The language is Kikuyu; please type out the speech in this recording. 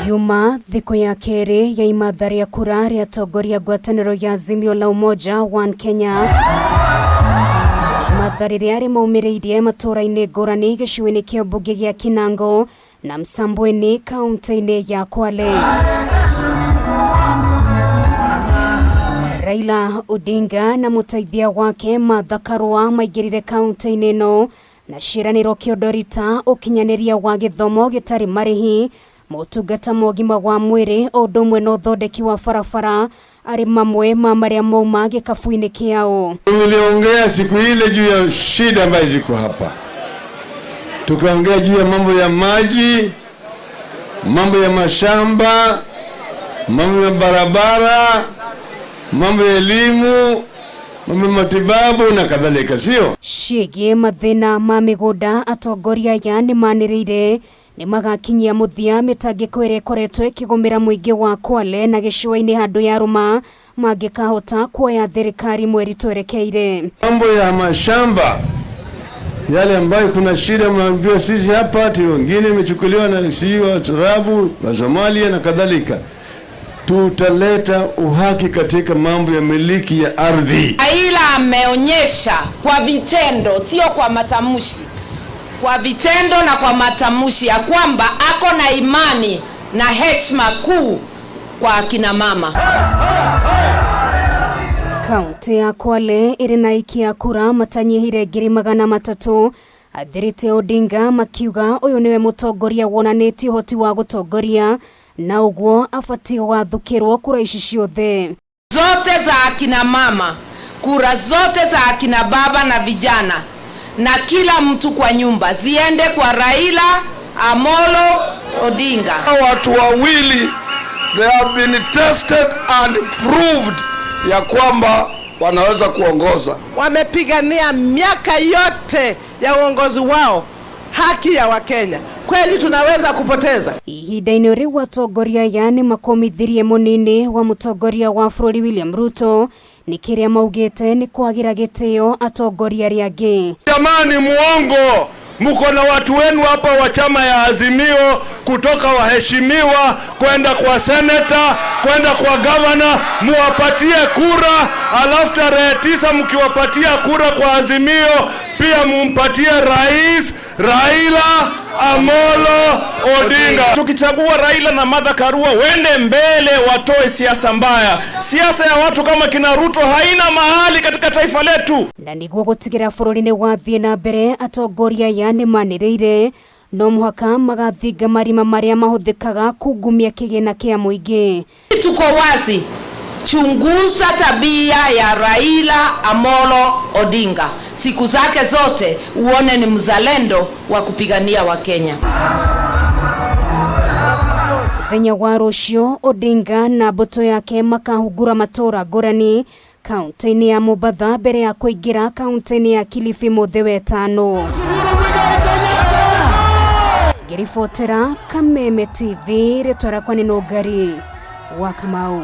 Yuma thikũ ya kerĩ ya imatha rĩa kura rĩa atongoria ngwatanĩro ya Azimio la Umoja One Kenya. Imatha rĩrĩa rĩmaumĩrĩirie matũũra-inĩ ngũrani gĩcigo-inĩ kĩa mbunge gĩa Kinango na Msambweni kaunti-inĩ ya Kwale. Raila Odinga na mũteithia wake Martha Karua maingĩrire kaunti-inĩ ĩno na ciĩranĩro kĩondorita ũkinyanĩria wa gĩthomo gĩtarĩ marĩhi, motungata ma ũgima wa mwĩrĩ o ũndũ ũmwe na ũthondeki wa barabara arĩ mamwe ma marĩa mauma gĩkabu-inĩ kĩao. Niliongea siku ile juu ya shida ambayo ziko hapa, tukaongea juu ya mambo ya maji, mambo ya mashamba, mambo ya barabara, mambo ya elimu, mambo ya matibabu na kadhalika, sio? Ciĩgiĩ mathĩna ma mĩgũnda atongoria aya nĩ manĩrĩire nĩ magakinyia mũthia mĩtangĩko ĩrĩa ĩkoretwo ĩkĩgũmĩra mũingĩ wa Kwale na gĩcũa-inĩ handũ ya rũma mangĩkahota kuoya thirikari mweri twerekeire. Mambo ya mashamba yale ambayo kuna shida, mnaambiwa sisi hapa ati wengine imechukuliwa na si Waarabu wa Somalia na kadhalika. Tutaleta uhaki katika mambo ya miliki ya ardhi. Raila ameonyesha kwa vitendo, sio kwa matamshi, kwa vitendo na kwa matamshi ya kwamba ako na imani na heshima kuu kwa akina mama. Kaunti ya Kwale ĩrĩ na aikia kura matanyihire 300,000 athirĩte Odinga makiuga ũyũ nĩwe mũtongoria wonanĩtie ũhoti wa gũtongoria na ũguo abatiĩ gwathũkĩrwo kura ici ciothe. Zote za akina mama, kura zote za akina baba na vijana na kila mtu kwa nyumba ziende kwa Raila Amolo Odinga. Watu wawili they have been tested and proved ya kwamba wanaweza kuongoza. Wamepigania miaka yote ya uongozi wao haki ya Wakenya. Kweli tunaweza kupoteza? Ihinda-inĩ rĩu atongoria aya nĩ makomithirie mũnini wa mũtongoria wa bũrũri William Ruto nĩ kĩrĩa maugĩte nĩ kwagĩra gĩtĩo atongoria arĩa angĩ. Jamani, muongo! Mko na watu wenu hapa wa chama ya Azimio, kutoka waheshimiwa kwenda kwa seneta kwenda kwa gavana, muwapatie kura, alafu tarehe 9 mkiwapatia kura kwa Azimio, pia mumpatie rais Raila Amolo Odinga. Tukichagua Raila na Martha Karua wende mbele, watoe siasa mbaya. Siasa ya watu kama kina Ruto haina mahali katika taifa letu. Na nĩguo gũtigĩrĩra bũrũri nĩ wathiĩ na mbere atongoria aya nĩ manĩrĩire no mũhaka magathinga marima marĩa mahũthĩkaga kungumia kĩgĩna kĩa mũingĩ. Tuko wazi, chunguza tabia ya Raila Amolo Odinga siku zake zote, uone ni mzalendo wa kupigania Wakenya. Mũthenya wa rũciũ Odinga na mbũtũ yake makahungura matũũra ngũrani kaunti-inĩ ya Mombatha mbere ya kũingĩra kaunti-inĩ ya Kilifi mũthĩ wetano. Ngĩribotera Kameme TV, rĩtwa rĩakwa nĩ Nũngari wa Kamau.